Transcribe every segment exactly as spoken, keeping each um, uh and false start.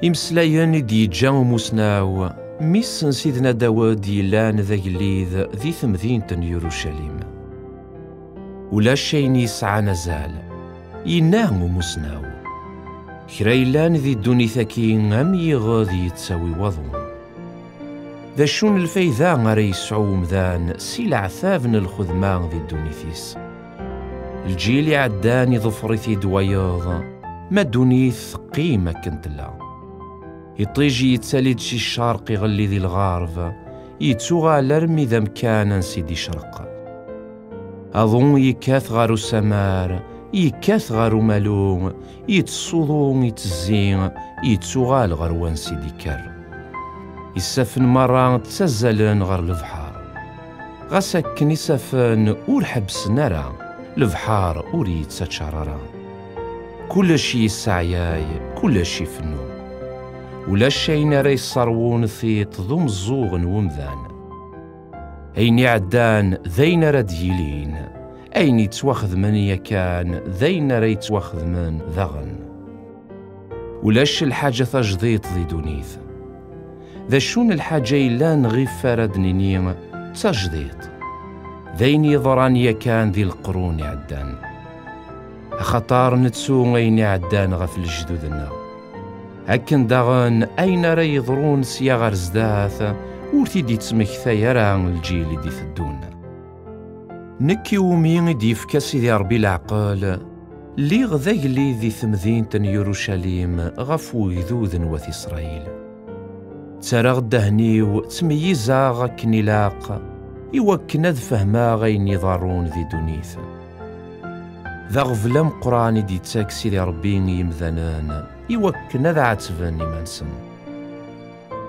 Imeslayen i d-yeǧǧa umusnaw, mmi-s n Sidna Dawed yellan d agellid di temdint n Yurucalim. Ulac ayen yesɛan azal, yenna umusnaw. Kra yellan di ddunit-agi am yiɣed yettawi waḍu. D acu n lfayda ara yesɛu umdan si leɛtab n lxedma di ddunit-is? Lǧil iɛeddan iḍfer-it-id wayeḍ, ma ddunit teqqim akken tella. Iṭij yettali-d si ccerq iɣelli di lɣerb, yettuɣal armi d amkan ansi d-icreq. Aḍu yekkat ɣer usamar, yekkat ɣer umalu, yettsuḍu, yettezzi, yettuɣal ɣer wansi d-ikker. Isaffen merra ttazzalen ɣer lebḥer. Ɣas akken isaffen ur ḥebbsen ara, lebḥer ur yettaččar ara. Kullec yesseɛyay, kullec ifennu. Ulac ayen ara yesserwun tiṭ d umeẓẓuɣ n wemdan. Ayen iɛeddan d ayen ara d-yilin, ayen yettwaxedmen yakan d ayen ara yettwaxedmen daɣen. Ulac lḥaǧa tajdiṭ di ddunit. D acu n lḥaǧa yellan ɣef ara d-nini d tajdiṭ? D ayen yeḍran yakan di leqrun iɛeddan. Axaṭer nettu ayen iɛeddan ɣef lejdud-nneɣ. Akken daɣen ayen ara yeḍrun sya ɣer zdat ur t-id-ittmektay ara lǧil i d-iteddun. Nekk iwumi i d-yefka Sidi Ṛebbi leɛqel, lliɣ d agellid di temdint n Yurucalim ɣef wegdud n wat Isṛayil. Ttarraɣ ddehn-iw, ttmeyyizeɣ akken ilaq, iwakken ad fehmeɣ ayen iḍerrun di ddunit. D aɣbel ameqqran i d-yettak Sidi Ṛebbi i yimdanen, iwakken ad ɛettben iman-nsen.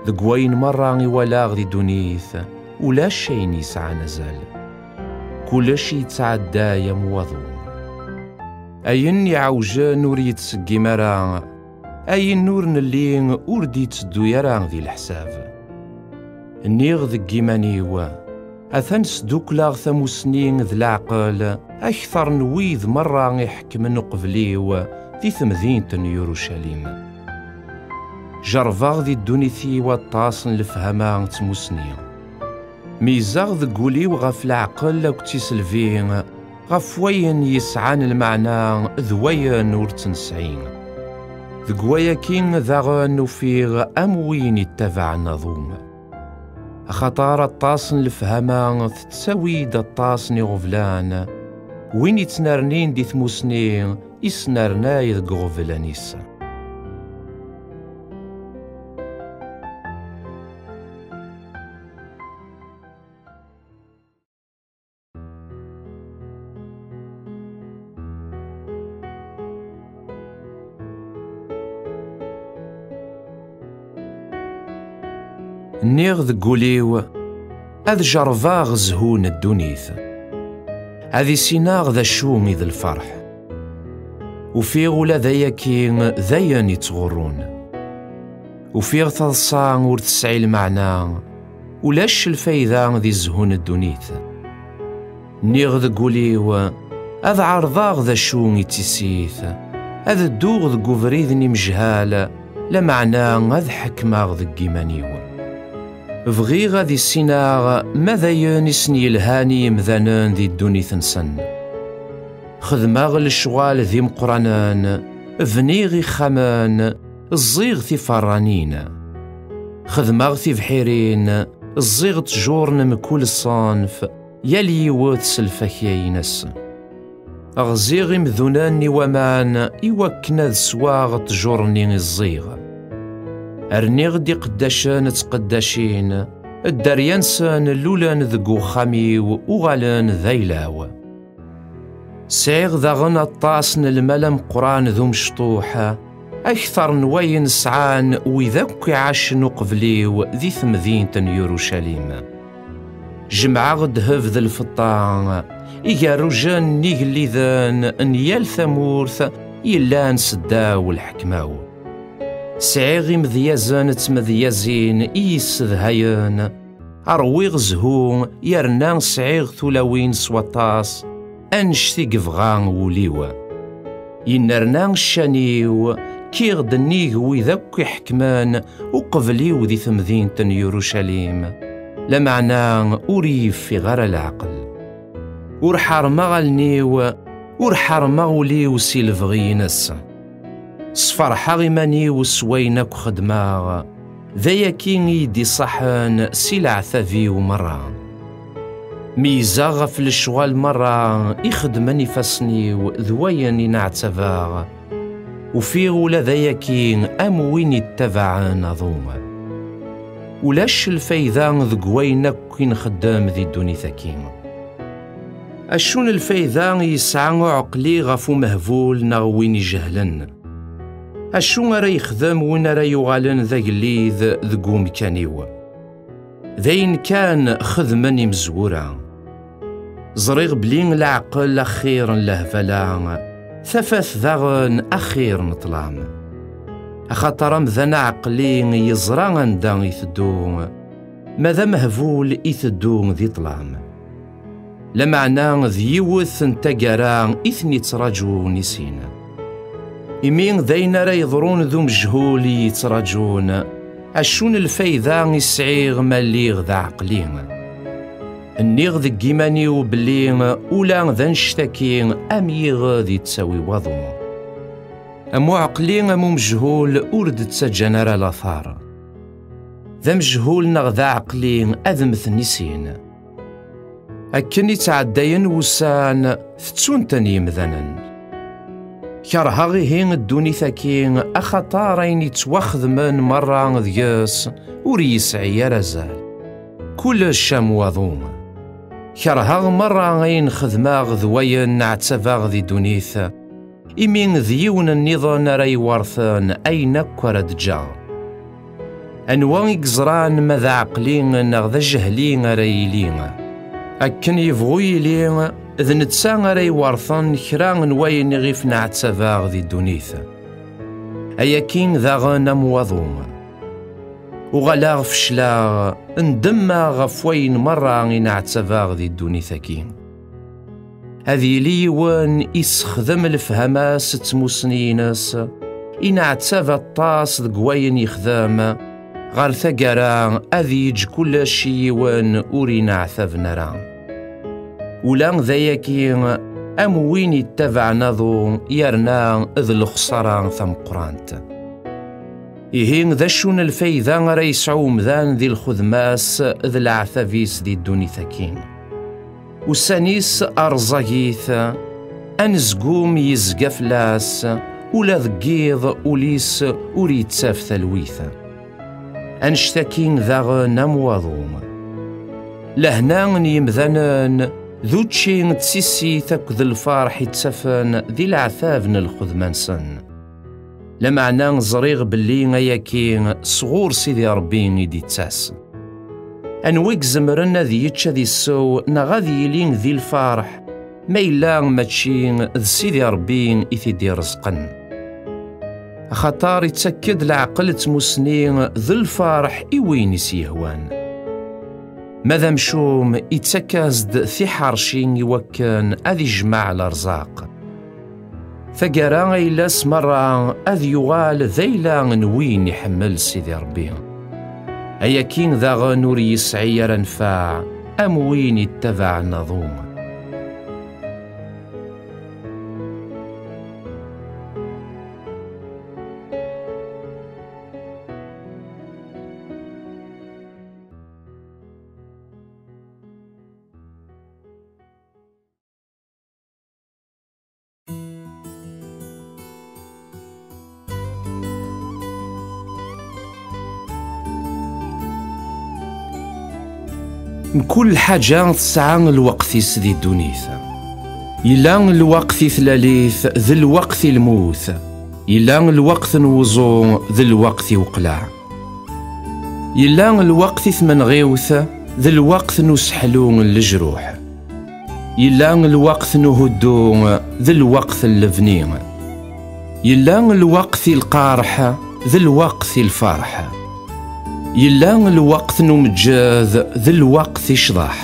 Deg wayen merra i walaɣ di ddunit, ulac ayen yesɛan azal. Kullec yettɛedday am waḍu. Ayen iɛewjen ur yettseggim ara, ayen ur nelli ur d-yetteddu ara di leḥsab. Nniɣ deg yiman-iw, atan sdukleɣ tamusni d leɛqel akter n wid merra iḥekmen uqbel-iw di temdint n Yurucalim. Jerrbeɣ di ddunit-iw aṭas n lefhama d tmusni. Meyyzeɣ deg wul-iw ɣef leɛqel akked tiselbi, ɣef wayen yesɛan lmeɛna d wayen ur tt-nesɛi. Deg wayagi daɣen ufiɣ am win ittabaɛen aḍu. Axaṭer aṭas n lefhama tettawi-d aṭas n iɣeblan, win ittnernin di tmusni isnernay deg uɣeblan-is. Nniɣ deg wul-iw, ad jerrbeɣ zzhu n ddunit, ad issineɣ d acu i d lferḥ. Ufiɣ ula d ayagi d ayen ittɣurrun. Ufiɣ taḍsa ur tesɛi lmeɛna, ulac lfayda di zzhu n ddunit. Nniɣ deg wul-iw, ad ɛerḍeɣ d acu i d tissit, ad dduɣ deg ubrid n imejhal, lameɛna ad ḥekmeɣ deg yiman-iw. Bɣiɣ ad issineɣ ma d ayen i sen-yelhan i yemdanen di ddunit-nsen. Xedmeɣ lecɣal d imeqqranen, bniɣ ixxamen, ẓẓiɣ tiferranin. Xedmeɣ tibḥirin, ẓẓiɣ ttjur n mkul ṣṣenf, yal yiwet s lfakya-ines. Ɣziɣ imdunen i waman iwakken ad swaɣ ttjur-nni i ẓẓiɣ. Rniɣ-d iqeddacen d tqeddacin, dderya-nsen lulen deg uxxam-iw, uɣalen d ayla-w. Sɛiɣ daɣen aṭas n lmal ameqqran d umecṭuḥ, akter n wayen sɛan wid akk iɛacen uqbel-iw di temdint n Yurucalim. Jemɛeɣ ddheb d lfeṭṭa, igerrujen n igelliden n yal tamurt yellan seddaw lḥekma-w. Sɛiɣ imedyazen d tmedyazin i yessedhayen, ṛwiɣ zzhu yerna sɛiɣ tulawin s waṭas, annect i yebɣa wul-iw. Yennerna ccan-iw, Fkiɣ-d nnig wid akk iḥekmen uqbel-iw di temdint n Yurucalim, lameɛna ur iyi-yeffiɣ ara leɛqel. Ur ḥerrmeɣ allen-iw, ur ḥerrmeɣ ul-iw si lebɣi-ines. Sferḥeɣ iman-iw s wayen akk xedmeɣ, d ayagi i yi-d-iṣaḥen si leɛtab-iw merra. Meyyzeɣ ɣef lecɣal merra i xedmen ifassen-iw d wayen i neɛtabeɣ. Ufiɣ ula d ayagi am win ittabaɛen aḍu. Ulac lfayda deg wayen akk i nxeddem di ddunit-agi. Acu n lfayda i yesɛa uɛeqli ɣef umehbul neɣ win ijehlen? Acu ara yexdem win ara yuɣalen d agellid deg umkan-iw? D ayen kan xedmen imezwura. Ẓriɣ belli leɛqel axir n lehbala, tafat daɣen axir n ṭṭlam. Axaṭer amdan aɛeqli yeẓra anda iteddu, ma d amehbul iteddu di ṭṭlam. Lameɛna d yiwet n taggara i ten-ittraǧun i sin. Imi d ayen ara yeḍrun d umejhul i yittraǧun, acu n lfayda i sɛiɣ ma lliɣ d aɛeqli? Nniɣ deg iman-iw belli ula d annect-agi am yiɣed yettawi waḍu. Am uɛeqli am umejhul ur d-ttaǧǧan ara later. D amejhul neɣ d aɛeqli ad mmten i sin. Akken i ttɛeddayen wussan, tettun-ten yemdanen. Kerheɣ ihi ddunit-agi, axaṭer ayen yettwaxedmen merra deg-s ur yesɛi ara azal. Kullec am waḍu. Kerheɣ merra ayen xedmeɣ d wayen ɛettabeɣ di ddunit, imi d yiwen nniḍen ara iwerten ayen akk ara d-ǧǧeɣ. Anwa i yeẓran ma d aɛeqli neɣ d ajehli ara yili? Akken yebɣu yili, d netta ara iwerten kra n wayen iɣef neɛttabeɣ di ddunit. Ayagi daɣen am waḍu. Uɣaleɣ fecleɣ, ndemmeɣ ɣef wayen merra i neɛttabeɣ di ddunit-agi. Ad yili yiwen issexdem lefhama-s d tmussni-ines, ineɛtab aṭas deg wayen yexdem, ɣer taggara ad yeǧǧ kullec i yiwen ur ineɛtaben ara. Ula d ayagi, am win ittabaɛen aḍu, yerna d lexṣara tameqqrant. Ihi, d acu n lfayda ara yesɛu umdan di lxedma-s d leɛtab-is di ddunit-agi? Ussan-is rẓagit, anezgum yezga fell-as, ula deg yiḍ ul-is ur yettaf talwit. Annect-agi daɣen am waḍu. Lehna n yemdanen d učči d tissit akked lferḥ i ttafen di leɛtab n lxedma-nsen. Lameɛna ẓriɣ belli ayagi sɣur Sidi Ṛebbi i d-ittas. Anwa i izemren ad yečč, ad isew, neɣ ad yili di lferḥ, ma yella mačči d Sidi Ṛebbi i t-id-ireẓqen? Axaṭer ittak-d leɛqel d tmussni d lferḥ i win i s-yehwan. Ma d amcum, ittak-as-d tiḥerci i wakken ad ijmeɛ lerẓaq. Taggara, ayla-s merra ad yuɣal d ayla n win iḥemmel Sidi Ṛebbi. Ayagi daɣen ur yesɛi ara nnfeɛ am win ittabaɛen aḍu. Mkul lḥaǧa tesɛa lweqt-is di ddunit. Yella lweqt i tlalit, d lweqt i lmut. Yella lweqt n wuẓu, d lweqt i weqlaɛ. Yella lweqt i tmenɣiwt, d lweqt n useḥlu n lejruḥ. Yella lweqt n uhuddu, d lweqt n lebni. Yella lweqt i lqerḥ, d lweqt i lferḥ. Yella lweqt n umeǧǧed, d lweqt i ccḍeḥ.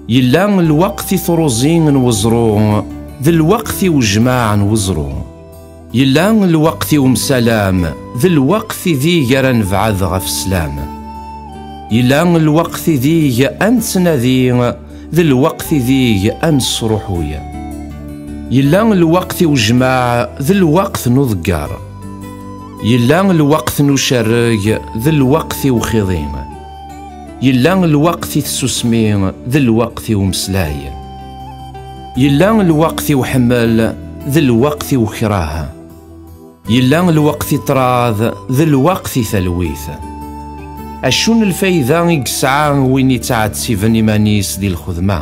Yella lweqt i truẓi n weẓru, d lweqt i wejmaɛ n weẓru. Yella lweqt i umsalam, d lweqt ideg ara nebɛed ɣef sslam. Yella lweqt ideg ad nettnadi, d lweqt ideg ad nesruḥuy. Yella lweqt i ujmaɛ, d lweqt n uḍeggar. Yella lweqt n ucerreg, d lweqt i uxiḍi. Yella lweqt i tsusmi, d lweqt i umeslay. Yella lweqt i uḥemmel, d lweqt i ukrah. Yella lweqt i ṭṭrad, d lweqt i talwit. Acu n lfayda i yesɛa win yettɛettiben iman-is di lxedma?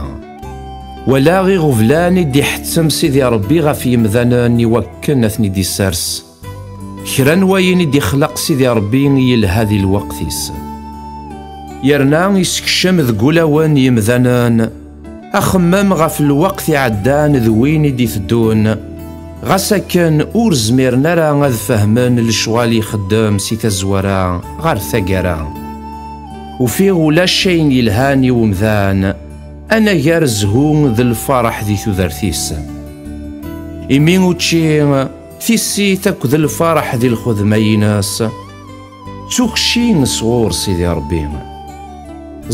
Wala iɣeblan i d-iḥettem Sidi Ṛebbi ɣef yemdanen i wakken ad ten-id-issers. Kra n wayen i d-ixleq Sidi Ṛebbi yelha di lweqt-is. Yerna isekcem deg ulawen yemdanen axemmem ɣef lweqt iɛeddan d win i d-iteddun, ɣas akken ur zmiren ara ad fehmen lecɣal ixeddem si tazwara ɣer taggara. Ufiɣ ulac ayen yelhan i umdan anagar zhu d lferḥ di tudert-is. Imi učči, tissit akked lferḥ di lxedma-ines, d tukci sɣur Sidi Ṛebbi.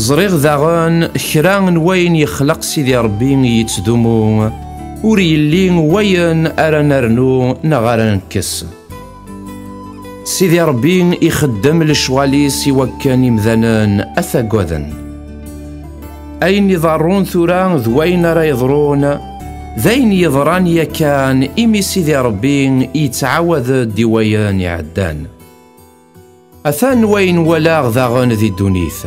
Ẓriɣ daɣen kra n wayen yexleq Sidi Ṛebbi yettdumu, ur yelli wayen ara nernu neɣ ara nekkes. Sidi Ṛebbi ixeddem lecɣal-is i wakken imdanen ad t-agaden. Ayen iḍerrun tura d wayen ara yeḍrun, d ayen yeḍran yakan imi Sidi Ṛebbi yettɛawad-d i wayen iɛeddan. Atan wayen walaɣ daɣen di ddunit.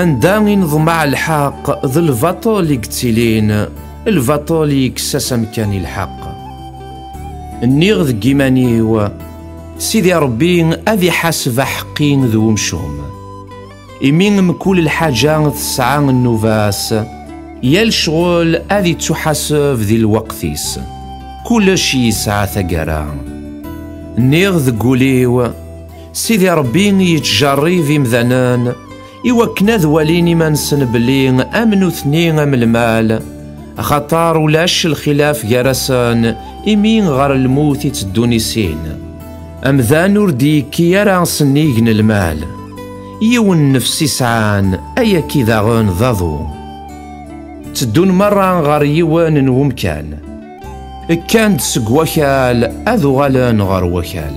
Anda i neḍmeɛ lḥeqq, d lbaṭel i yettilin, lbaṭel yekkes-as amkan i lḥeqq. Nniɣ deg iman-iw, Sidi Ṛebbi ad iḥaseb aḥeqqi d umcum. Imi mkul lḥaǧa tesɛa nnuba-s, yal ccɣel ad ittuḥaseb di lweqt-is. Kullec yesɛa taggara. Nniɣ deg wul-iw, Sidi Ṛebbi yettjerrib imdanen i wakken ad walin iman-nsen belli am nutni am lmal, axaṭer ulac lxilaf gar-asen, imi ɣer lmut i tteddun i sin. Amdan ur d-yekki ara s nnig n lmal. Yiwen nnefs i sɛan, ayagi daɣen d aḍu. Tteddun merra ɣer yiwen n wemkan. Kkan-d seg wakal, ad uɣalen ɣer wakal.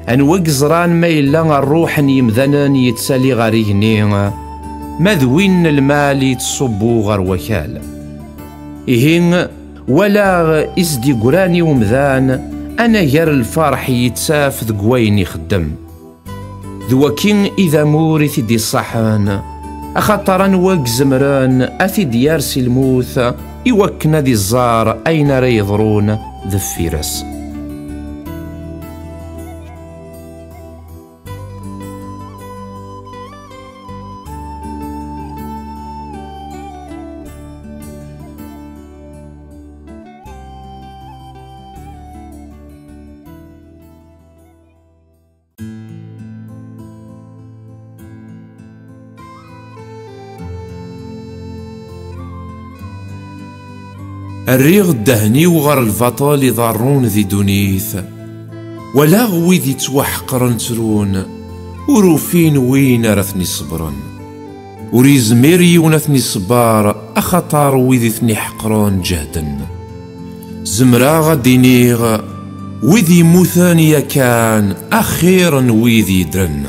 Anwa i yeẓran ma yella ṛṛuḥ n yemdanen yettali ɣer igenni, ma d win n lmal yettṣubbu ɣer wakal? Ihi, walaɣ i s-d-yeggran i umdan anagar lferḥ yettaf deg wayen ixeddem. D waki i d amur i t-id-iṣaḥen, axaṭer anwa i izemren ad t-id-yers i lmut i wakken ad iẓer ayen ara yeḍrun deffir-s? Rriɣ ddehn-iw ɣer lbaṭel iḍerrun di ddunit. Walaɣ wid yettwaḥeqren ttrun, ur ufin win ara ten-iṣebbren. Ur yezmir yiwen ad ten-iṣebber, axaṭer wid i ten-iḥeqren ǧehden. Zemreɣ ad d-iniɣ, wid yemmuten yakan axir n wid yeddren.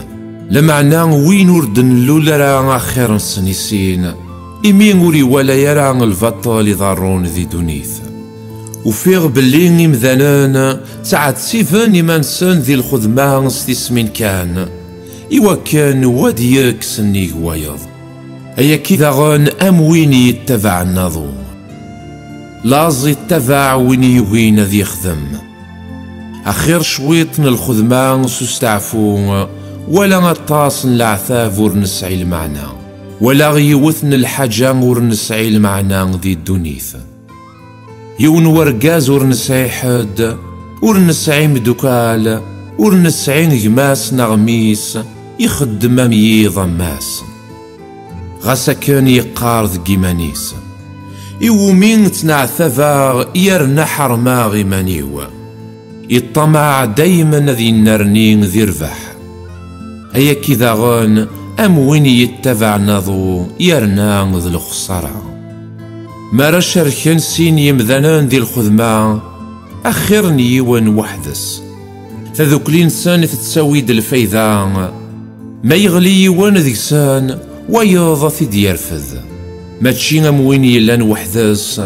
Lameɛna win ur d-nlul ara axir-nsen i sin, imi ur iwala ara lbaṭel iḍerrun di ddunit. Ufiɣ belli imdanen ttɛettiben iman-nsen di lxedma s tismin kan, iwakken wa d-yekkes nnig wayeḍ. Ayagi daɣen am win yettabaɛen aḍu. Laẓ ittabaɛ win yugin ad yexdem. Axir cwiṭ n lxedma s usteɛfu, wala aṭas n leɛtab ur nesɛi lmeɛna. Wala yiwet n lḥaǧa ur nesɛi lmeɛna di ddunit. Yiwen wergaz ur nesɛi ḥedd, ur nesɛi imdukal, ur nesɛi gma-s neɣ mmi-s, ixeddem am yiḍ am wass. Ɣas akken yeqqar deg iman-is, iwumi ttneɛtabeɣ yerna ḥermeɣ iman-iw. Iṭṭamaɛ daymen ad yennerni di rrbeḥ. Ayagi daɣen, am win yettabaɛen aḍu, yerna d lexṣara. Mi ara cerken sin yemdanen di lxedma, axir n yiwen weḥd-s. Tadukli-nsen tettawi-d lfayda. Ma yeɣli yiwen deg-sen, wayeḍ a t-id-yerfed. Mačči am win yellan weḥd-s,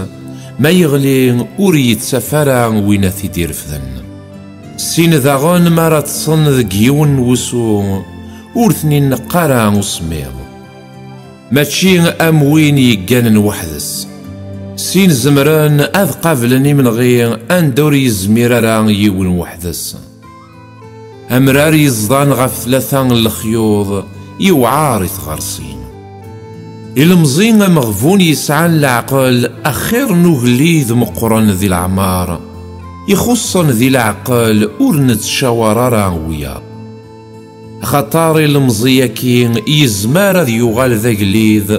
ma yeɣli ur yettaf ara win a t-id-irefden. Sin daɣen mi ara ṭṭsen deg yiwen n wusu, ur ten-ineqq ara usemmiḍ. Mačči am win yegganen weḥd-s. Sin zemren ad qablen imenɣi anda ur yezmir ara yiwen weḥd-s. Amrar yeẓdan ɣef tlata n lexyuḍ, yewɛer i tɣersi. Ilemẓi ameɣbun yesɛan leɛqel axir n ugellid meqqren di leɛmer, ixuṣṣen di leɛqel ur nettcawar ara wiyaḍ. Axaṭer ilemẓi-agi yezmer ad yuɣal d agellid,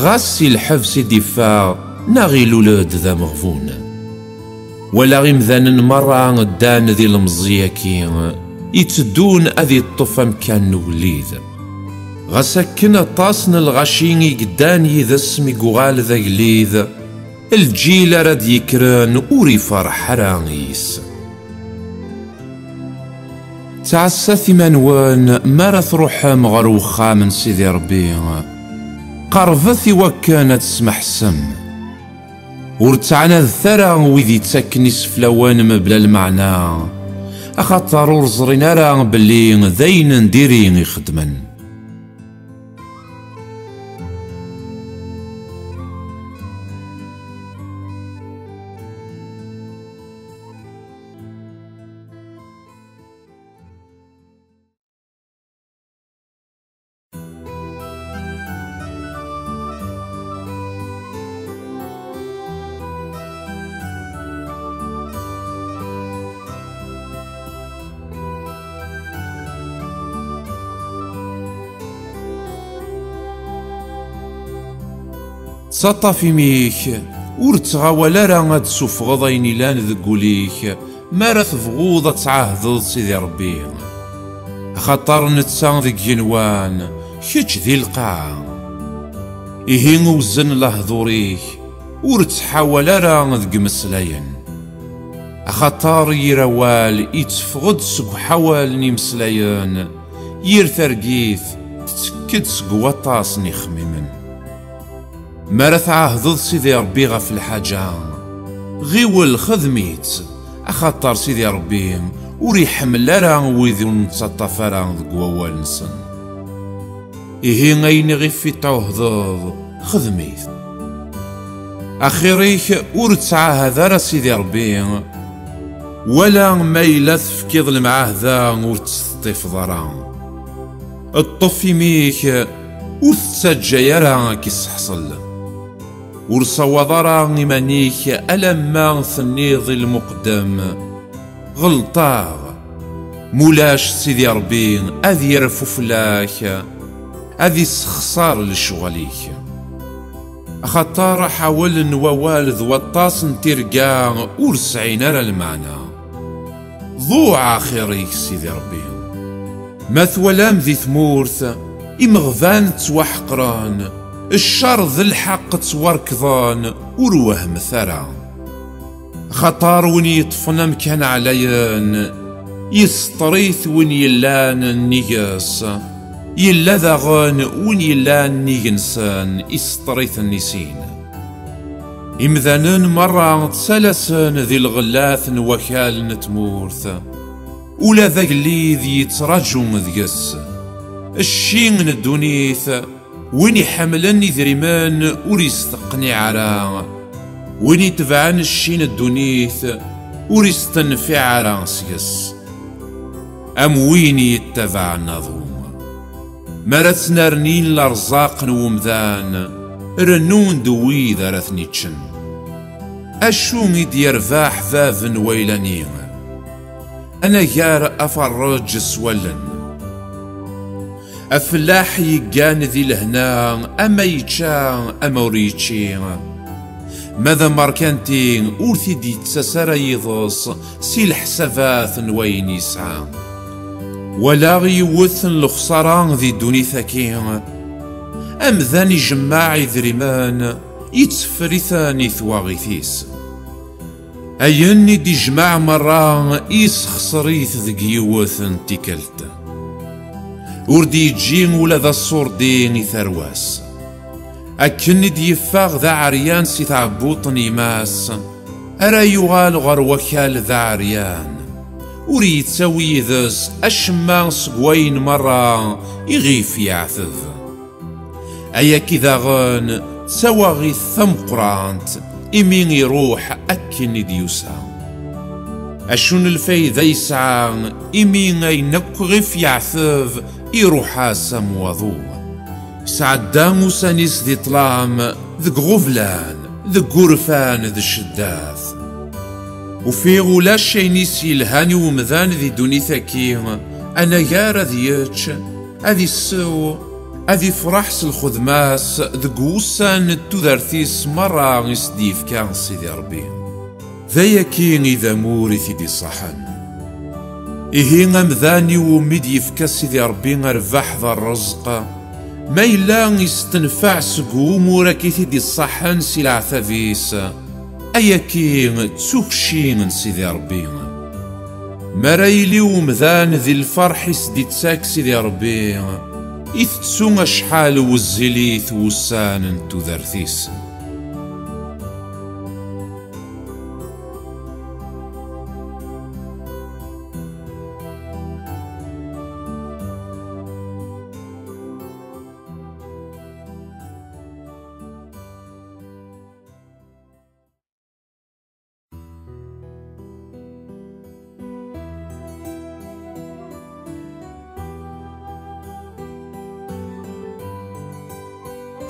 ɣas si lḥebs i d-iffeɣ, neɣ ilul-d d ameɣbun. Walaɣ imdanen merra ddan d ilemẓi-agi, itteddun ad iṭṭef amkan n ugellid. Ɣas akken aṭas n lɣaci i yeddan yid-s mi yuɣal d agellid, lǧil ara d-yekkren ur iferreḥ ara yis. Ttɛassat iman-nwen mi ara truḥem ɣer uxxam n Sidi Ṛebbi. Qeṛbet i wakken ad tesmeḥsem. Ur ttɛanadet ara wid yettakken iseflawen mebla lmeɛna, axaṭer ur ẓrin ara belli d ayen n diri i xeddmen. Ttaṭṭaf imi-k, ur ttɣawal ara ad d-suffɣeḍ ayen ilan deg wul-ik, mi ara tebɣuḍ ad tɛahdeḍ Sidi Ṛebbi. Axaṭer netta deg igenwan, kečč di lqaɛa. Ihi wzen lehdur-ik, ur ttḥawal ara deg imeslayen. Axaṭer yir awal itteffeɣ-d seg uḥawal n imeslayen, yir targit tettekk-d seg waṭas n yixemmimen. Mi ara tɛahdeḍ Sidi Ṛebbi ɣef lḥaǧa, ɣiwel xdem-itt, axaṭer Sidi Ṛebbi ur iḥemmel ara wid ur nettaṭṭaf ara deg wawal-nsen. Ihi ayen iɣef i tɛuhdeḍ, xdem-it. Axir-ik ur ttɛahad ara Sidi Ṛebbi, wala ma yella tefkiḍ lemɛahda ur tt-teṭṭifeḍ ara. Ṭṭef imi-k, ur tettaǧǧa ara ad k-isseḥṣel. Ur sawaḍ ara iman-ik alamma tenniḍ i lmuqeddem, ɣelṭeɣ. Mulac Sidi Ṛebbi ad yerfu fell-ak, ad issexṣar lecɣal-ik. Axaṭer aḥawel n wawal d waṭas n tirga ur sɛin ara lmeɛna. Ḍuɛ axir-ik Sidi Ṛebbi. Ma twalam di tmurt imeɣban ttwaḥeqren, ccer d lḥeqq ttwarkḍen, ur wehmet ara. Axaṭer win yeṭṭfen amkan ɛlayen, yesṭer-it win yellan nnig-s, yella daɣen win yellan nnig-nsen, isṭer-iten i sin. Imdanen merra ttalasen di lɣellat n wakal n tmurt, ula d agellid yettraǧu deg-s. Cci n ddunit, win iḥemmlen idrimen ur isteqniɛ ara, win itebɛen cci n ddunit ur istenfiɛ ara seg-s. Am win yettabaɛen aḍu. Mi ara ttnernin lerẓaq n wemdan, rennun-d wid ara ten-iččen. Acu i d-yerbeḥ bab n wayla-nni? Anagar aferreǧ s wallen. Afellaḥ yeggan di lehna, ama yečča, ama ur yečči. Ma d amerkanti, ur t-id-yettas ara yiḍes si leḥsabat n wayen yesɛa. Walaɣ yiwet n lexṣara di ddunit-agi. Amdan ijemmeɛ idrimen, yetteffer-iten i twaɣit-is. Ayen i d-ijmeɛ merra, yessexṣer-it deg yiwet n tikkelt. Ur d-yeǧǧi ula d aṣurdi i tarwa-s. Akken i d-yeffeɣ d aɛeryan si tɛebbuṭ n yemma-s, ara yuɣal ɣer wakal d aɛeryan. Ur yettawi yid-s acemma seg wayen merra iɣef yeɛteb. Ayagi daɣen d tawaɣit tameqqrant, imi iruḥ akken i d-yusa. Acu n lfayda yesɛa, imi ayen akk ɣef yeɛteb iruḥ-as am waḍu? Yesɛedda ussan-is di ṭṭlam, deg ɣublan, deg wurfan d cceddat. Ufiɣ ulac ayen i s-yelhan i umdan di ddunit-agi, anagar ad yečč, ad issew, ad ifreḥ s lxedma-s deg wussan n tudert-is merra i s-d-yefka Sidi Ṛebbi. D ayagi i d amur i t-id-iṣaḥen. Ihi amdan iwumi d-yefka Sidi Ṛebbi rrbeḥ d ṛṛezq, ma yella istenfeɛ seg umur-agi i t-id-iṣaḥen si leɛtab-is, ayagi d tukci n Sidi Ṛebbi. Mi ara yili umdan di lferḥ i s-d-ittak Sidi Ṛebbi, itettu acḥal wezzilit wussan n tudert-is.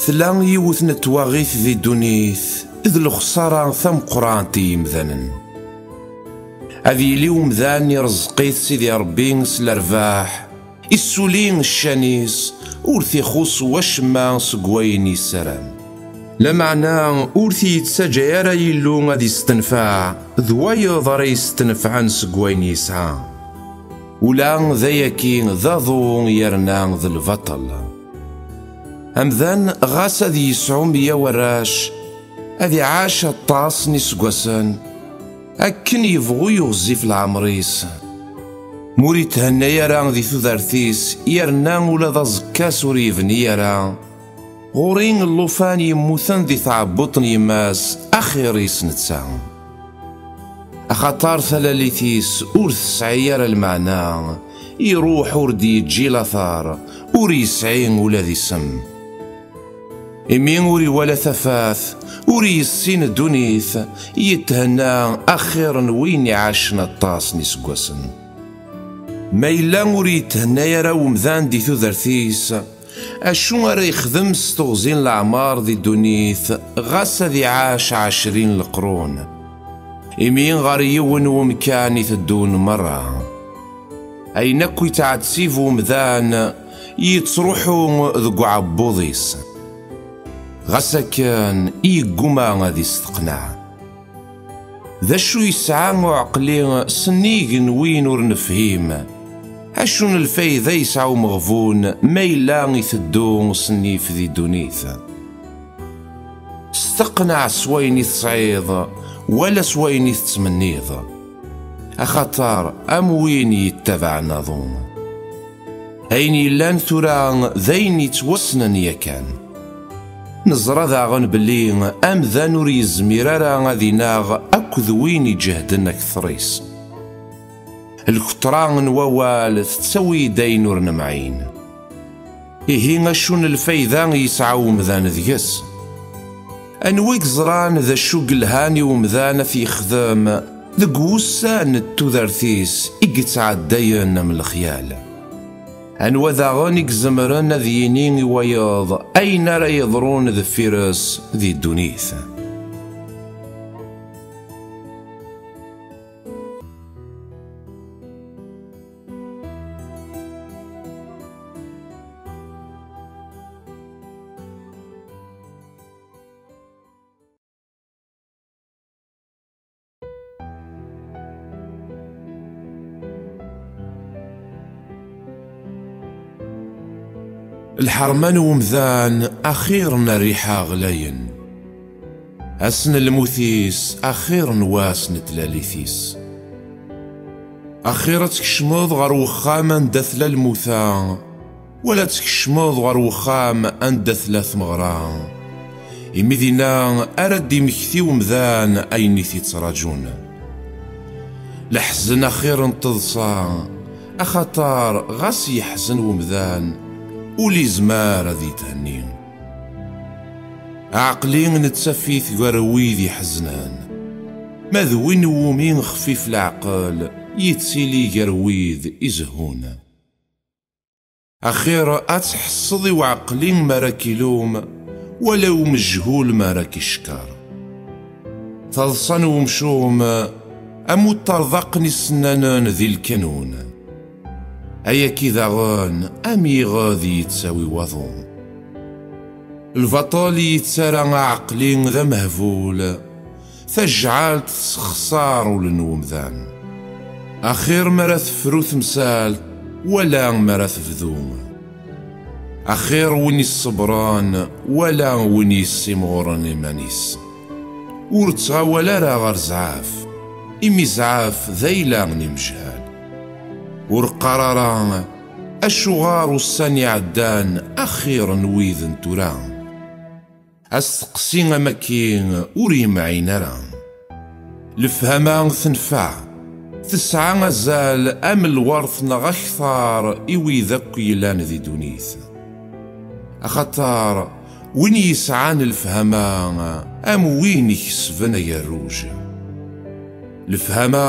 Tella yiwet n twaɣit di ddunit, d lexṣara tameqqrant i yimdanen. Ad yili umdan ireẓq-it Sidi Ṛebbi s lerbaḥ, issuli ccan-is, ur t-ixuṣṣ wacemma seg wayen yessaram. Lameɛna ur t-yettaǧǧa ara Yillu ad istenfeɛ d wayeḍ ara yestenfɛen seg wayen yesɛa. Ula d ayagi d aḍu yerna d lbaṭel. Amdan ɣas ad yesɛu meyya warrac, ad iɛac aṭas n iseggasen, akken yebɣu i ɣezzif leɛmer-is. Ma ur yethenna ara di tudert-is, yerna ula d aẓekka-s ur yebni ara, ɣur-i llufan yemmuten di tɛebbuṭ n yemma-s, axir-is netta. Axaṭer talalit-is ur tesɛi ara lmeɛna, iruḥ ur d-yeǧǧi later, ur yesɛi ula d isem. Imi ur iwala tafat, ur yessin ddunit, yethenna axir n win iɛacen aṭas n iseggasen. Ma yella ur yethenna ara umdan di tudert-is, acu ara yexdem s teɣzi n leɛmer di ddunit, ɣas ad iɛac ɛecrin leqrun? Imi ɣer yiwen wemkan i teddun merra. Ayen akk yettɛettib umdan, yettruḥu deg uɛebbuḍ-is. Ɣas akken, yegguma ad isteqneɛ. D acu yesɛa uɛeqli sennig n win ur nefhim? Acu n lfayda yesɛa umeɣbun ma yella iteddu s nnif di ddunit? Steqneɛ s wayen i tesɛiḍ, wala s wayen i tettmenniḍ. Axaṭer am win yettabaɛen aḍu. Ayen yellan tura d ayen yettwassnen yakan. Neẓra daɣen belli amdan ur yezmir ara ad inaɣ akked win iǧehden akter-is. Lkeṭra n wawal tettawi-d ayen ur nemɛin. Ihi acu n lfayda yesɛa umdan deg-s? Anwa i yeẓran d acu yelhan i umdan ad t-yexdem deg wussan n tudert-is i yettɛeddayen am lexyal? Anwa daɣen i izemren ad yini i wayeḍ ayen ara yeḍrun deffir-s di ddunit? Lḥerma n umdan axir n rriḥa ɣlayen. Ass n lmut-is axir n wass n tlalit-is. Axir ad tkecmeḍ ɣer wexxam anda tella lmuta, wala ad tkecmeḍ ɣer wexxam anda tella tmeɣra, imi dinna ara d-imekti umdan ayen i t-ittraǧun. Leḥzen axir n teḍsa, axaṭer ɣas yeḥzen wemdan, ur izmar ad yethenni. Aɛeqli nettaf-it gar wid iḥeznen, ma d win iwumi xfif leɛqel, yettili gar wid izehhun. Axir ad tḥesseḍ i uɛeqli mi ara k-ilum, wala i umejhul mi ara k-icekkeṛ. Taḍsa n umcum am uṭṭerḍaq n isennanen di lkanun. Ayagi daɣen am iɣed yettawi waḍu. Lbaṭel yettarra aɛeqli d amehbul, tajɛalt tessexṣar ul n wemdan. Axir mi ara tefru temsalt, wala mi ara tebdu. Axir win iṣebbren, wala win yessimɣuren iman-is. Ur ttɣawal ara ɣer zzɛaf, imi zzɛaf d ayla n imejhal. Ur qqar ara, "Acuɣer ussan iɛeddan axir n wid n tura?" Asteqsi am wagi ur yemɛin ara. Lefhama tenfeɛ, tesɛa azal am lwert neɣ akteṛ i wid akk yellan di ddunit. Axaṭer win yesɛan lefhama am win ikesben agerruj. Lefhama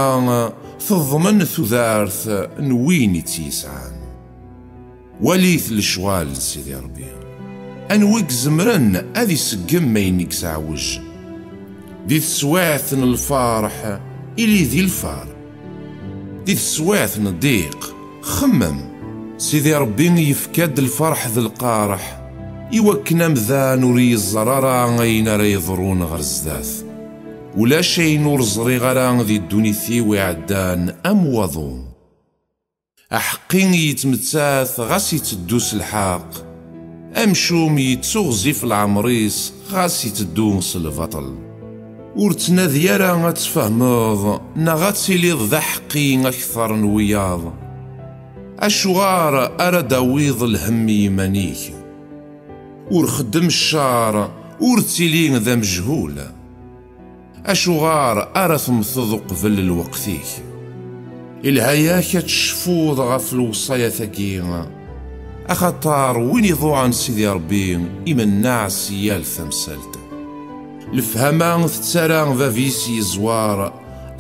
teḍmen tudert n win i tt-yesɛan. Walit lecɣal n Sidi Ṛebbi. Anwa i izemren ad iseggem ayen i yesɛewwej? Di teswiɛt n lferḥ, ili di lfer. Di teswiɛt n ddiq, xemmem. Sidi Ṛebbi yefka-d lferḥ d lqerḥ, i wakken amdan ur yeẓẓar ara ayen ara yeḍrun ɣer zdat. Ulac ayen ur ẓriɣ ara di ddunit-iw iɛeddan am waḍu. Aḥeqqi yettmettat ɣas itteddu s lḥeqq, amcum yettuɣzif leɛmer-is ɣas itteddu s lbaṭel. Ur ttnadi ara ad tfehmeḍ neɣ ad tiliḍ d aḥeqqi akteṛ n wiyaḍ. Acuɣer ara d-tawiḍ lhemm i yiman-ik? Ur xeddem cceṛ, ur ttili d amejhul. Acuɣer ara temmteḍ uqbel lweqt-ik? Ilha-yak ad tecfuḍ ɣef lewṣayat-agi, axaṭer win iḍuɛen Sidi Ṛebbi imenneɛ si yal tamsalt. Lefhama tettarra bab-is yeẓwar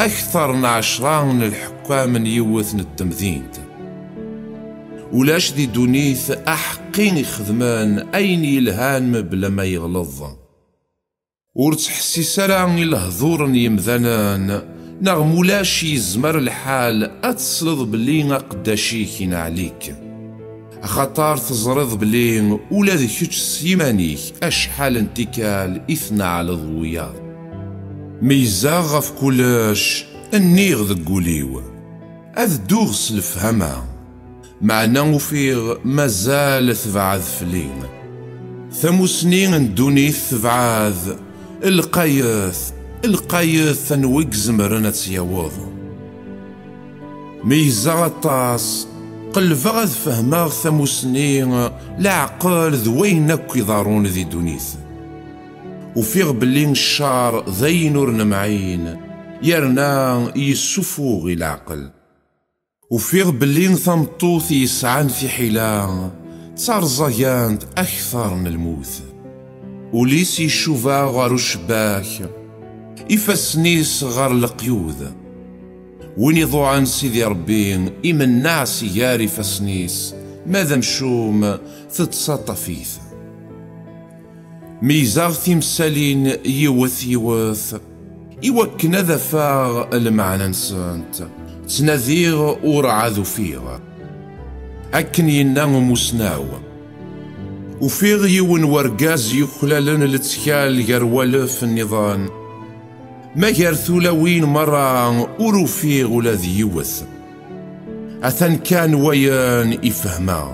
akteṛ n ɛecṛa n lḥekkam n yiwet n temdint. Ulac di ddunit aḥeqqi ixedmen ayen yelhan mebla ma yeɣleḍ. Ur ttḥessis ara i lehdur n yemdanen, neɣ mulac yezmer lḥal ad tesleḍ belli aqeddac-ik ineɛl-ik. Axaṭer teẓriḍ belli ula d kečč s yiman-ik acḥal n tikkal i tneɛleḍ wiyaḍ. Meyyzeɣ ɣef kullec, nniɣ deg wul-iw, ad dduɣ s lefhama. Meɛna ufiɣ mazal tebɛed fell-i. Tamusni n ddunit tebɛed, lqayet, lqayet anwa i izemren ad tt-yaweḍ? Meyyzeɣ aṭas, qelbeɣ ad fehmeɣ tamusni, leɛqel d wayen akk iḍerrun di ddunit. Ufiɣ belli cceṛ d ayen ur nemɛin, yerna yessufuɣ i leɛqel. Ufiɣ belli tameṭṭut yesɛan tiḥila d tarẓagant akteṛ n lmut. Ul-is icuba ɣer ucebbak, ifassen-is ɣer leqyud. Win iḍuɛen Sidi Ṛebbi imenneɛ si gar ifassen-is, ma d amcum tettsaṭṭaf-it. Meyyzeɣ timsalin yiwet yiwet, i wakken ad afeɣ lmeɛna-nsent. Ttnadiɣ, urɛad ufiɣ. Akken yenna umusnaw, ufiɣ yiwen wergaz yuklalen lettkal gar walef nniḍen, ma gar tulawin merra ur ufiɣ ula d yiwet. Atan kan wayen i fehmeɣ.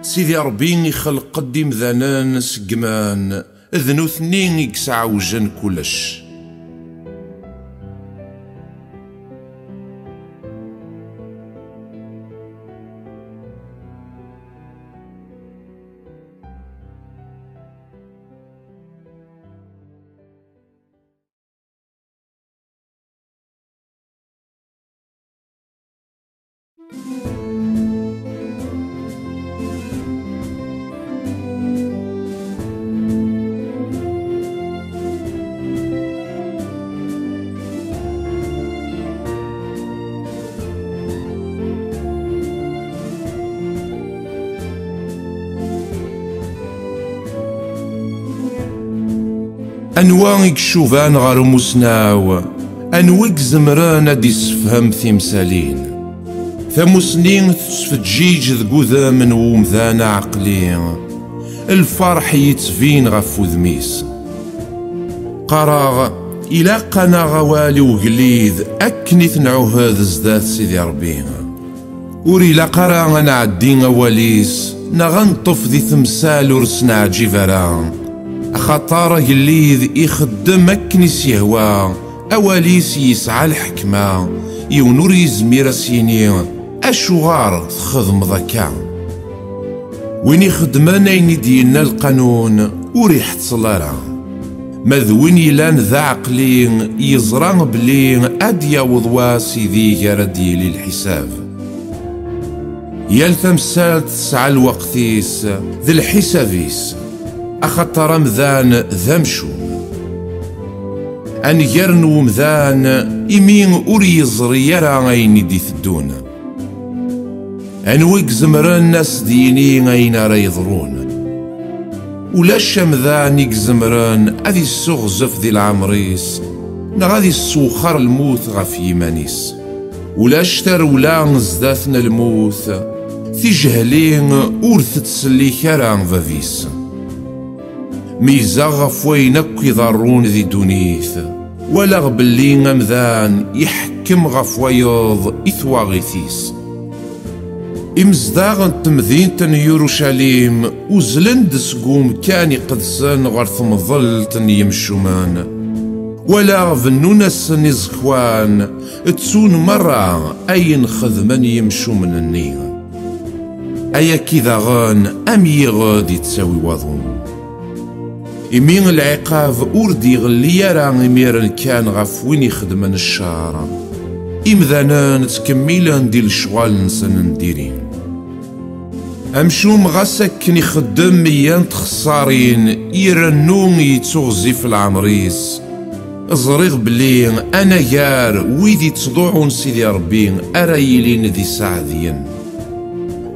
Sidi Ṛebbi ixelq-d imdanen seg iman, d nutni i yesɛewjen kullec. Anwa i icuban ɣer umusnaw? Anwa i izemren ad d-issefhem timsalin? Tamusni tettfeǧǧiǧ deg udem n umdan aɛeqli, lferḥ yettbin ɣef wudem-is. Qqareɣ, ilaq-aneɣ awal i ugellid akken i t-nɛuhed zdat Sidi Ṛebbi. Ur ilaq ara ad nɛeddi awal-is neɣ ad neṭṭef di temsal ur s-neɛǧib ara, axaṭer agellid ixeddem akken i s-yehwa, awal-is yesɛa lḥekma, yiwen ur yezmir ad s-yini: "Acuɣer txedmeḍ akka?" Win ixeddmen ayen i d-yenna lqanun ur iḥettel ara. Ma d win yellan d aɛeqli, yeẓra belli ad d-yaweḍ wass ideg ara d-yili lḥisab. Yal tamsalt tesɛa lweqt-is d lḥisab-is, axaṭer amdan d amcum. Anger n umdan, imi ur yeẓri ara ayen i d-iteddun. Anwa i izemren ad s-d-yini ayen ara yeḍrun? Ulac amdan i izemren ad issuɣzef di leɛmer-is, neɣ ad issewxer lmut ɣef yiman-is. Ulac tarewla zdat n lmut, tijehli ur tettsellik ara bab-is. Meyyzeɣ ɣef wayen akk iḍerrun di ddunit, walaɣ belli amdan iḥekkem ɣef wayeḍ i twaɣit-is. Imezdaɣ n temdint n Yurucalim uzzlen-d seg umkan iqedsen ɣer temḍelt n yimcumen. Walaɣ bennun-asen iẓekwan, ttun merra ayen xedmen yimcumen-nni. Ay akka daɣen am yiɣed yettawi waḍu. Imi lɛiqab ur d-iɣelli ara imiren kan ɣef win ixedmen ccer, imdanen ttkemmilen di lecɣal-nsen n diri. Amcum ɣas akken ixeddem meyya n txessarin, irennu yettuɣzif leɛmer-is. Ẓriɣ belli anagar wid ittḍuɛun Sidi Ṛebbi ara yilin d iseɛdiyen.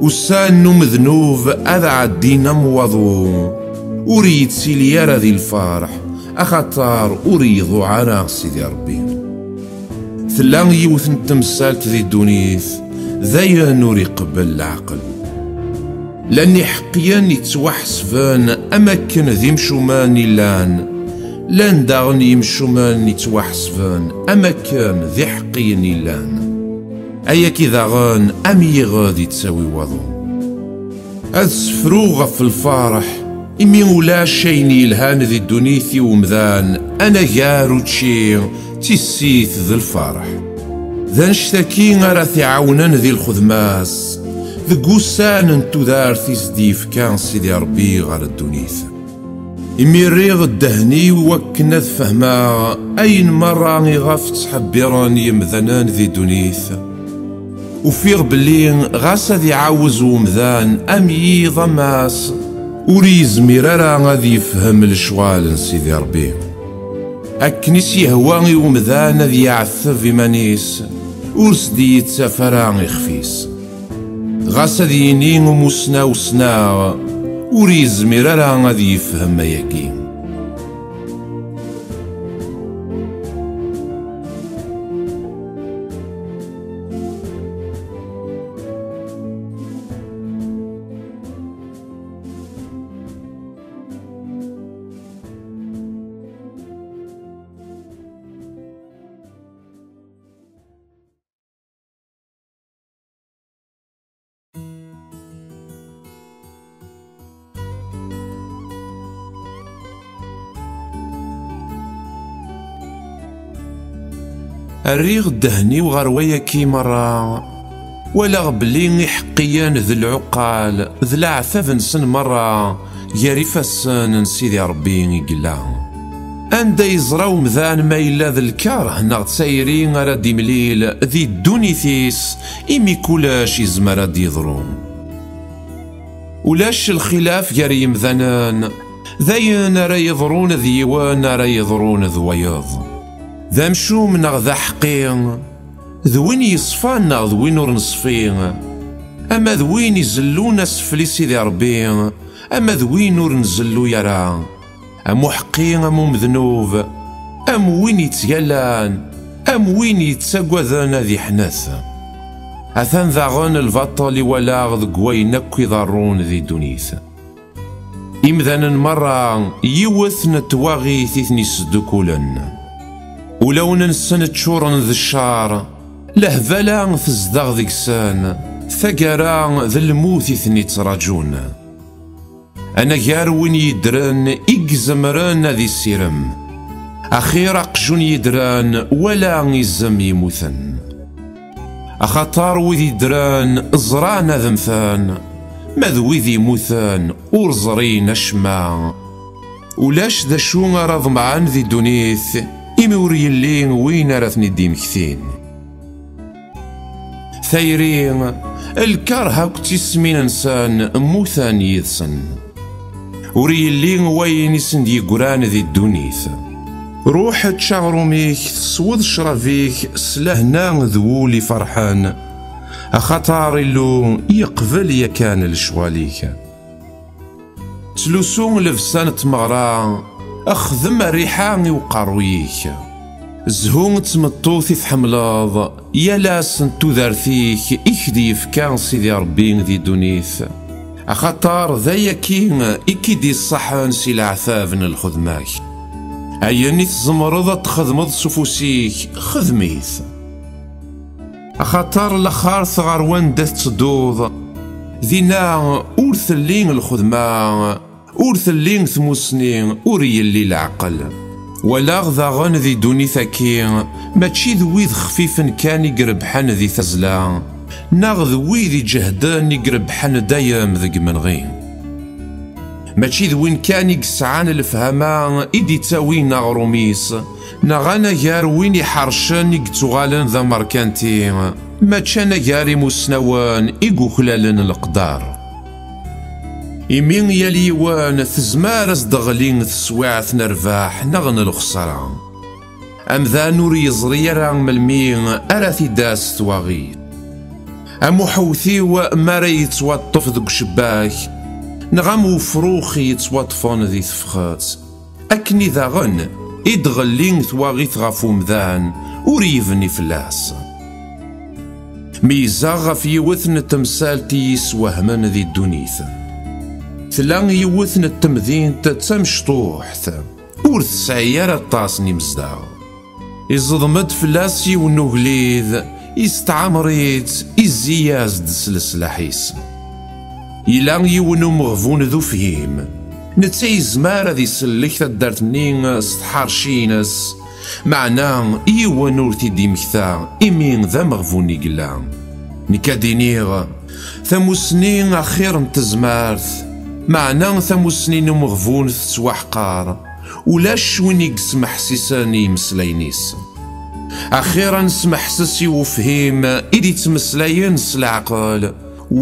Ussan n umednub ad ɛeddin am waḍu, ur yettili ara di lferḥ, axaṭer ur iḍuɛ ara Sidi Ṛebbi. Tella yiwet n temsalt di ddunit, d ayen ur iqebbel leɛqel. Llan iḥeqqiyen yettwaḥesben am akken d imcumen i llan, llan daɣen yimcumen yettwaḥesben am akken d iḥeqqiyen i llan. Ay akka daɣen am yiɣed yettawi waḍu. Ad ssefruɣ ɣef lferḥ, imi ulac ayen yelhan di ddunit i umdan anagar učči, tissit d lferḥ. D annect-agi ara t-iɛawnen di lxedma-s, deg ussan n tudert i s-d-yefka Sidi Ṛebbi ɣer ddunit. Imi rriɣ ddehn-iw wakken ad fehmeɣ ayen merra iɣef ttḥebbiren yemdanen di ddunit, ufiɣ belli ɣas ad iɛawez umdan am yiḍ am ass, ur yezmir ara ad yefhem lecɣal n Sidi Ṛebbi. Akken i s-yehwa i umdan ad yeɛteb iman-is, ur s-d-yettaf ara ixef-is. Ɣas ad yini umusnaw ssneɣ, ur yezmir ara ad yefhem ayagi. Rriɣ ddehn-iw ɣer wayaki merra. Walaɣ belli iḥeqqiyen d lɛuqal d leɛtab-nsen merra gar ifassen n Sidi Ṛebbi i yella. Anda yeẓra umdan ma yella d lkeṛh neɣ d tayri ara d-imlil di ddunit-is, imi kullec izmer ad d-yeḍru? Ulac lxilaf gar yimdanen, d ayen ara yeḍrun d yiwen ara yeḍrun d wayeḍ. D amcum neɣ d aḥeqqi, d win yeṣfan neɣ d win ur neṣfi, ama d win izellun asfel i Sidi Ṛebbi, ama d win ur nzellu ara, am uḥeqqi am umednub, am win yettgallan, am win yettaggaden ad iḥnet. Atan daɣen lbaṭel i walaɣ deg wayen akk iḍerrun di ddunit. Imdanen merra, yiwet n twaɣit i ten-isseddukulen. Ulawen-nsen ččuren d ccer, lehbala tezdeɣ deg-sen, taggara d lmut i ten-ittraǧun. Anagar win yeddren i izemren ad issirem. Axir aqjun yeddren wala izem yemmuten. Axaṭer wid yeddren ẓran ad mmten, ma d wid yemmuten ur ẓrin acemma. Ulac d acu ara ḍemɛen di ddunit, imi ur yelli win ara ten-id-immektin. Tayri, lkeṛh akked tismin-nsen mmuten yid-sen. Ur yelli wayen i sen-d-yeggran di ddunit. Ruḥ ečč aɣrum-ik, tesweḍ ccrab-ik s lehna d wul iferḥen, axaṭer Illu yeqbel yakan lecɣal-ik. Ttlusu llebsa n tmeɣra, xdem rriḥa i uqerruy-ik. Zhu d tmeṭṭut i tḥemmleḍ, yal ass n tudert-ik i k-d-yefka Sidi Ṛebbi di ddunit. Axaṭer d ayagi i k-id-iṣṣaḥen si leɛtab n lxedma-k. Ayen i tzemreḍ ad t-txedmeḍ s ufus-ik, xdem-it. Axaṭer laxert ɣer wanda tettedduḍ, dinna ur telli lxedma, ur telli tmussni, ur yelli leɛqel. Walaɣ daɣen di ddunit-agi, mačči d wid xfifen kan i irebḥen di tazzla, neɣ d wid iǧehden i irebḥen dayem deg imenɣi. Mačči d win kan i yesɛan lefhama i d-ittawin aɣrum-is, neɣ anagar win iḥercen i yettuɣalen d amerkanti, mačči anagar imusnawen i yuklalen leqder. Imi yal yiwen tezmer ad s-d-teɣli teswiɛt n rrbeḥ neɣ n lexṣara. Amdan ur yeẓri ara melmi ara t-id-tas twaɣit. Am uḥewtiw mi ara yettwaṭṭef deg ucebbak, neɣ am ufrux yettwaṭṭfen di tefxet. Akken i daɣen i d-ɣelli twaɣit ɣef umdan, ur yebni fell-as. Meyyzeɣ ɣef yiwet n temsalt i yi-iswehmen di ddunit. Tella yiwet n temdint d tamecṭuḥt, ur tesɛi ara aṭas n imezdaɣ. Iẓḍem-d fell-as yiwen n ugellid, istɛammer-itt, izzi-yas-d s leslaḥ-is. Yella yiwen umeɣbun d ufhim, netta yezmer ad isellek taddart-nni s tḥerci-ines, meɛna yiwen ur t-id-immekta imi d ameɣbun i yella. Nekk ad d-iniɣ, tamussni axir n tezmert, meɛna tamussni n umeɣbun tettwaḥqer, ulac win i yesmeḥsisen i yimeslayen-is. Axir ad nesmeḥses i ufhim i d-ittmeslayen s leɛqel,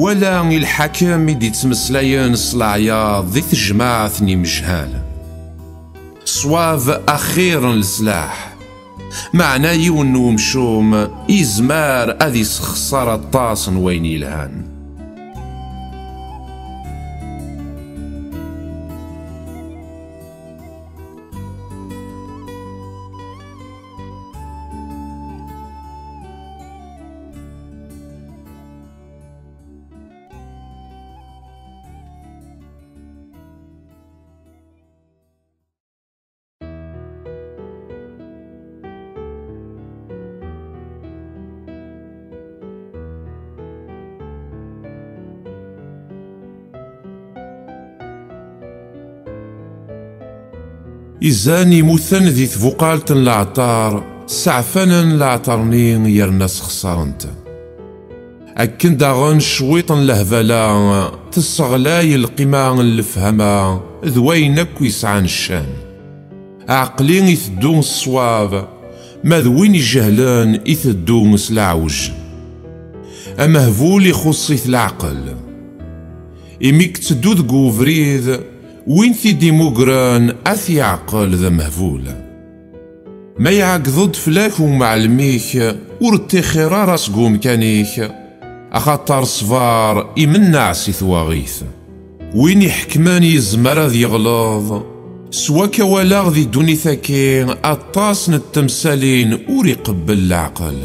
wala i lḥakem i d-ittmeslayen s leɛyaḍ di tejmaɛt n imejhal. Ṣṣwab axir n leslaḥ, meɛna yiwen n umcum yezmer ad isexṣer aṭas n wayen yelhan. Izan yemmuten di tbuqalt n leɛṭer, Sseɛfanen leɛṭer-nni yerna sxeṣaren-t. Akken daɣen cwiṭ n lehbala tesseɣlay lqima n lefhama d wayen akk yesɛan ccan. Aɛeqli iteddu s ṣṣwab, ma d win ijehlen iteddu s leɛwej. Amehbul ixuṣṣ-it leɛqel. Imi yetteddu deg ubrid, win t-id-imugren ad t-yeɛqel d amehbul. Ma iɛeggeḍ-d fell-ak umɛellem-ik, ur ṭṭixir ara seg umkan-ik, axaṭer ṣṣber imenneɛ si twaɣit. Win iḥekmen yezmer ad yeɣleḍ. S wakka walaɣ di ddunit-agi aṭas n temsalin ur iqebbel leɛqel.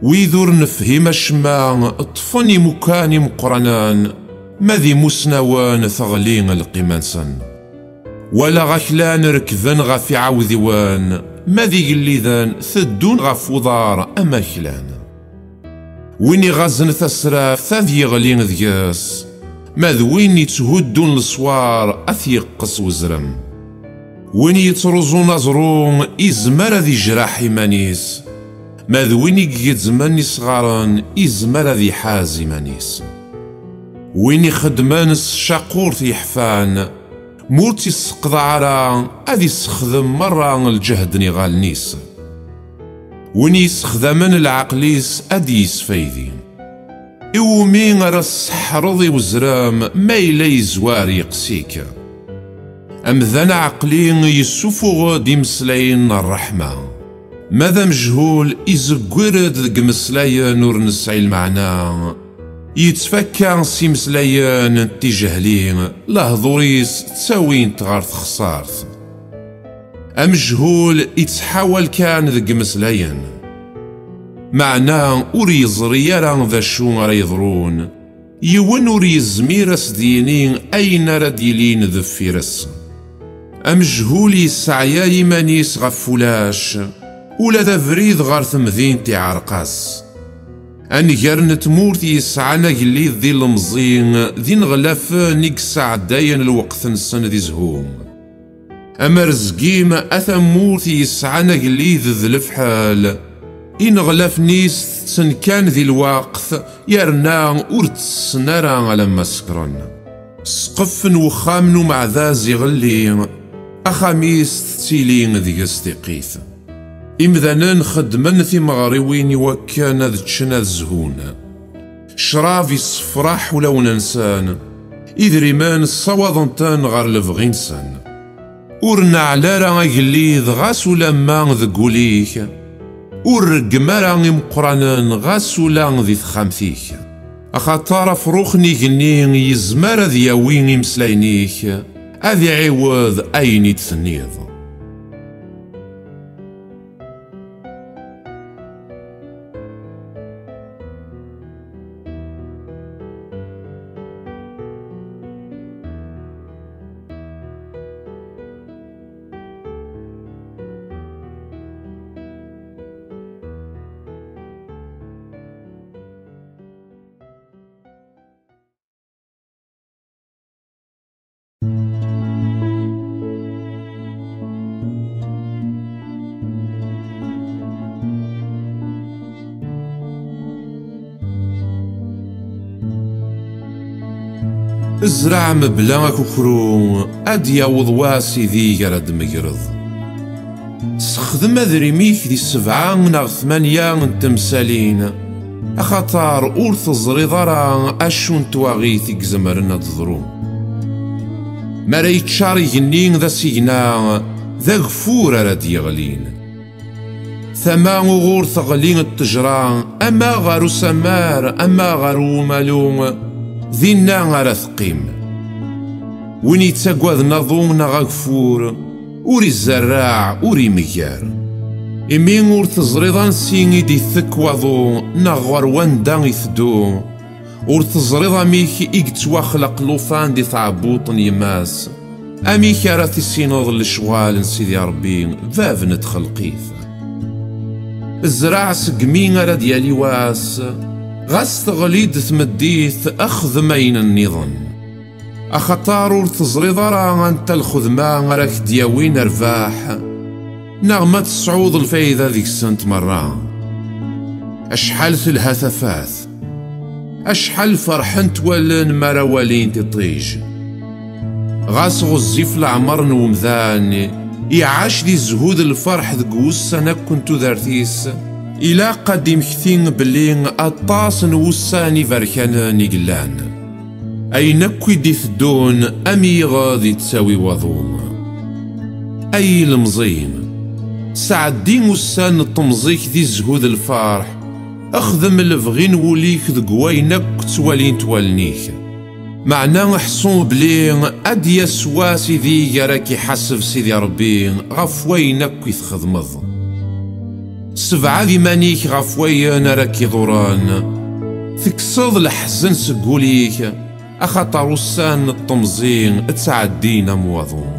Wid ur nefhim acemma ṭṭfen imukan imeqqranen, ma d imusnawen teɣli lqima-nsen. Walaɣ aklan rekben ɣef iɛawdiwen, ma d igelliden teddun ɣef uḍar am aklan. Win iɣazen tasraft ad yeɣli deg-s, ma d win yetthuddun leswar ad t-yeqqes uzrem. Win yettruẓun aẓru izmer ad ijraḥ iman-is, ma d win i igezzmen isɣaren izmer ad iḥaz iman-is. Win ixeddmen s tcaqurt yeḥfan, ma ur tt-isseqḍaɛ ara, ad issexdem merra lǧehd n iɣallen-is. Win yessexdamen leɛqel-is ad d-yesfaydi. Iwumi ara tesseḥreḍ i uzrem ma yella yezwar yeqs-ik? Amdan aɛeqli yessufuɣ-d imeslayen n ṛṛeḥma. Ma d amejhul izegger-d deg imeslayen ur nesɛi lmeɛna, yettfakka s imeslayen n tijehli, lehdur-is ttawin-t ɣer texṣart. Amejhul ittḥawal kan deg imeslayen, meɛna ur yeẓri ara d acu ara yeḍrun. Yiwen ur yezmir a s-d-yini ayen ara d-yilin deffir-s. Amejhul yesseɛyay iman-is ɣef ulac, ula d abrid ɣer temdint iɛreq-as. Anger n tmurt yesɛan agellid d ilemẓi d ineɣlafen i yesɛeddayen lweqt-nsen di zzhu. Amerzgim a tamurt yesɛan agellid d lefḥel, ineɣlafen-is tetten kan di lweqt, yerna ur ttessen ara alamma sekren. Ssqef n wexxam n umeɛdaz iɣelli, axxam-is tettili deg-s tiqqit. Imdanen xeddmen timeɣriwin i wakken ad ččen ad zhun. Ccrab issefraḥ ulawen-nsen, idrimen ssawaḍen-ten ɣer lebɣi-nsen. Ur neɛɛel ara agellid ɣas ulamma deg wul-ik, ur reggem ara imeqqranen ɣas ula di texxamt-ik. Axaṭer afrux n igenni yezmer ad yawi imeslayen-ik, ad iɛiwed ayen i d-tenniḍ. Zreɛ mebla akukru, ad d-yaweḍ wass ideg ara d-tmegreḍ. Sexdem adrim-ik di sebɛa neɣ tmanya n temsalin, axaṭer ur teẓriḍ ara acu n twaɣit i izemren ad teḍru. Mi ara yeččar igenni d asigna, d ageffur ara d-yeɣlin. Tama uɣur teɣli ttejra, ama ɣer usammar, ama ɣer umalu, dinna ara teqqim. Win yettaggaden aḍu neɣ ageffur, ur izerreɛ, ur imegger. Imi ur teẓriḍ ansi i d-itekk waḍu, neɣ ɣer wanda iteddu, ur teẓriḍ amek i yettwaxleq llufan di tɛebbuṭ n yemma-s. Amek ara tissineḍ lecɣal n Sidi Ṛebbi, bab n txelqit? Zreɛ segmi ara d-yali wass, ɣas teɣli-d tmeddit, xdem ayen nniḍen. Axaṭer ur teẓriḍ ara anta lxedma ara k-d-yawin rrbeḥ, Neɣ ma tesɛuḍ lfayda deg-sent merra? Acḥal telha tafat! Acḥal ferḥent wallen mi ara walint iṭij! Ɣas ɣezzif leɛmer n wemdan, iɛac di zzhu d lferḥ deg wussan akk n tudert-is, ilaq ad d-imekti belli aṭas n wussan iberkanen i yellan. Ayen akk i d-iteddun am yiɣed i d-ttawi waḍu. Ay ilemẓi, sɛeddi ussan n temẓi-k di zzhu d lferḥ, xdem lebɣi n wul-ik deg wayen akk ttwalint wallen-ik. Meɛna ḥṣu belli ad d-yas wass ideg ara k-iḥaseb Sidi Ṛebbi ɣef wayen akk i txedmeḍ. Sebɛed iman-ik ɣef wayen ara k-iḍurren, tekkseḍ leḥzen seg wul-ik, axaṭer ussan n temẓi ttɛeddin am waḍu.